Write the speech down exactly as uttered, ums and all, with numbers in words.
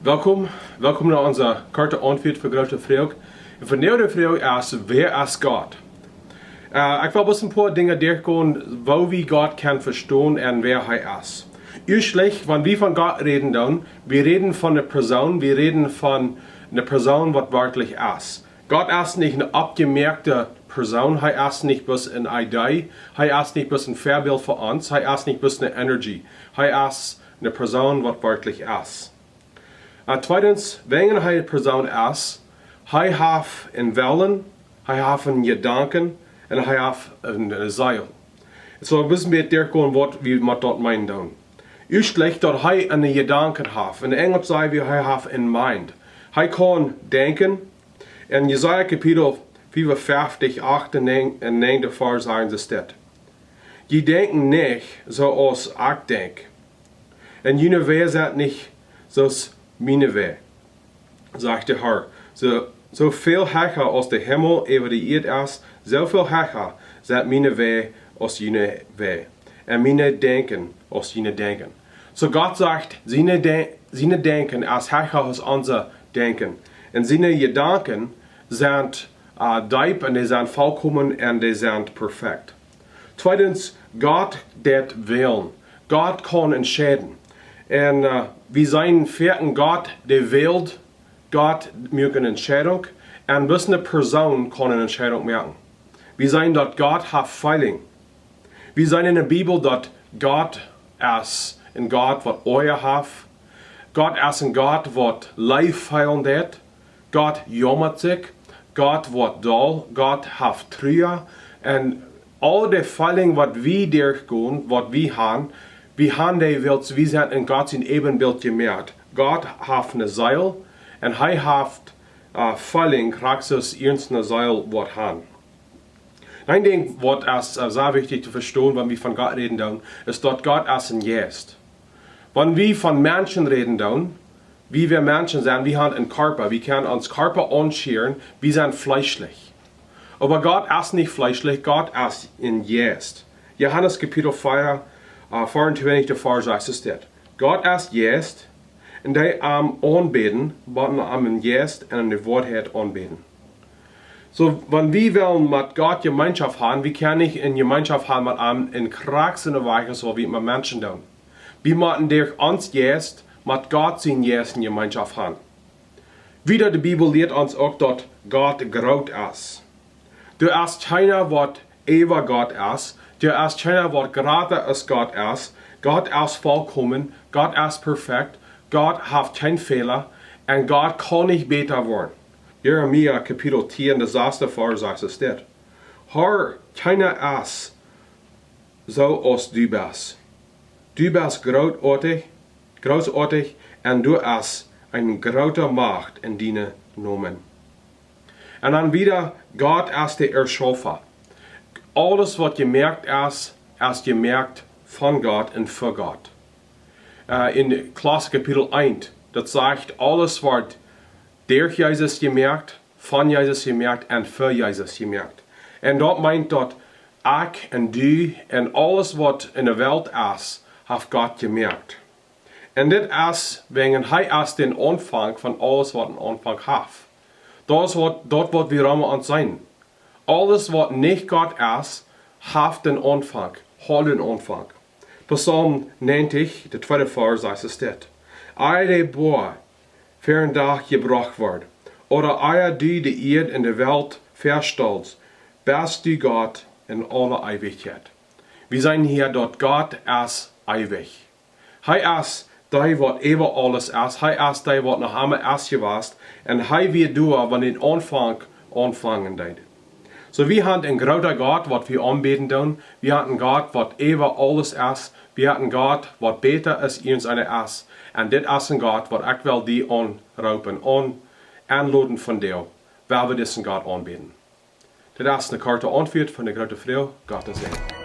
Welkom, welkom no onse korte Auntwuat fa groote Froag. Un fa nu de Froag es: Wäa es Gott? Äh, ekj well bloos een poa Dinja derchgonen, woo wie Gott kjennen vestonen un wäa hee es. Ieeschtlich, wan wie von Gott räden, dan, wie räden von eene Persoon, wie räden von eene Persoon, waut werkjlich es. Gott es nich eene aufjemoakte Persoon, hee es nich bloos een Idee, hee es nich bloos een Väabilt fa ons, hee es nich bloos eene Energie, hee es eene Persoon, waut werkjlich es. Äh, tweedens, wäajen hee eene Persoon es, hee haft een Wellen, hee haft een Jedanken un hee haft eene, eene Seel. Soo, wie motten bät derchgonen, waut wie met daut meenen dan. Ieeschtlich, daut hee een Jedanken haft. En Enjelsch saj wie, hee haft een mind. Hee kaun denkjen. En Jesaja Kapitel fiefunfeftich, acht un näajen, un näajende Varsch sajcht et dit: Jie denkjen nich soo aus ekj denkj, un june Wäaj sent nich soo aus miene Wäaj, sajcht de Herr. Soo, soo väl hecha aus de Himmel äwa de Ieed es, soo väl hecha sent miene Wäaj aus june Wäaj, un miene Jedanken aus june Jedanken. Soo Gott sajcht, siene De-, siene Jedanken es hecha aus onse Jedanken. Un siene Jedanken sent, äh, deep un dee sent volkomen un dee sent perfekt. Tweedens, Gott deit wälen. Gott kaun entscheiden. Un, äh, wie seenen foaken, Gott, dee wält, Gott moakt eene Entscheidung, un bloos eene Persoon kaun eene Entscheidung moaken. Wie seenen, daut Gott haft Feeling. Wie seenen en de Bibel, daut Gott es een Gott, waut Oaja haft. Gott es een Gott, waut Leew feelen deit. Gott jaumat sikj. Gott woat doll. Gott haft Trua. Un aul de Feeling, waut wie derchgonen, waut wie haben, wie haben dee, wiels wie sent en Gott sien Äbenbilt jemoakt. Gott haft eene Seel un hee haft, äh, Feeling, krakjt soo aus ons eene Seel woat haben. Een Dinkj, waut es, äh, sea wichtich to vestonen, wan wie von Gott räden dan, es, daut Gott es een Jeist. Wan wie von Menschen räden dan, wie wie Menschen sent, wie haben een Kjarpa, wie kjennen ons Kjarpa aunschieren, wie sent fleeschlich. Oba Gott es nich fleeschlich, Gott es een Jeist. Johanes Kapitel vea, äh, veeauntwintich, de Varsch sajcht et dit: Gott es Jeist, un dee am aunbäden, motten am en Jeist un en de Woarheit aunbäden. Soo, wan wie wellen met Gott Jemeenschoft haben, wie kjennen nich eene Jemeenschoft haben met am en krakjt soone Wies aus wie met Menschen doonen. Wie motten derch ons Jeist met Gott sien Jeist eene Jemeenschoft haben. Wieda, de Bibel lieet ons uk, daut Gott groot es. Doa es kjeena, waut äwa Gott es. Doa es kjeena, waut jrata aus Gott es. Gott es volkomen. Gott es perfekt. Gott haft kjeen Fäla. Un Gott kaun nich bäta woaren. Jeremia Kapitel tieen, de sasta Varsch sajcht et dit: Herr, kjeena es soo aus du best. Du best grootoatich, grootoatich, un du hast eene groote Macht en dienen Nomen. Un dan wieda: Gott es de Erschaffa. Aules, waut jemoakt es, es jemoakt von Gott un fa Gott. Äh, en Kolossa Kapitel eent, daut sajcht, aules woat derch Jesus jemoakt, von Jesus jemoakt un fa Jesus jemoakt. Un daut meent, daut ekj un du un aules, waut en de Welt es, haft Gott jemoakt. Un dit es, wäajen hee es dän Aunfank von aules, waut een Aunfank haft. Daut es waut, daut waut wie rom ons seenen. Aules, waut nich Gott es, haft een Aunfank, haud een Aunfank. Psalm näajentich, de tweede Varsch, sajcht et dit: Ea de Boa ver dän Dach jebrocht worden, ooda ea du de Ieed un de Welt faststellst, best du Gott en aule Eewichkjeit. Wie seenen hia, daut Gott es eewich. Hee es dee, waut äwa aules es. Hee es dee, waut noch emma es jewast. Un hee wia doa, wan dän Aunfank aunfangen deed. Soo, wie haben een groota Gott, waut wie aunbäden doonen. Wie haben een Gott, waut äwa aules es. Wie haben een Gott, waut bäta es aus ons eena es. Un dit es een Gott, waut ekj well die aunroopen, aun-, aunloden vondoag, wiels wie disen Gott aunbäden. Dit es eene korte Auntwuat von de groote Froag. Gott säajen.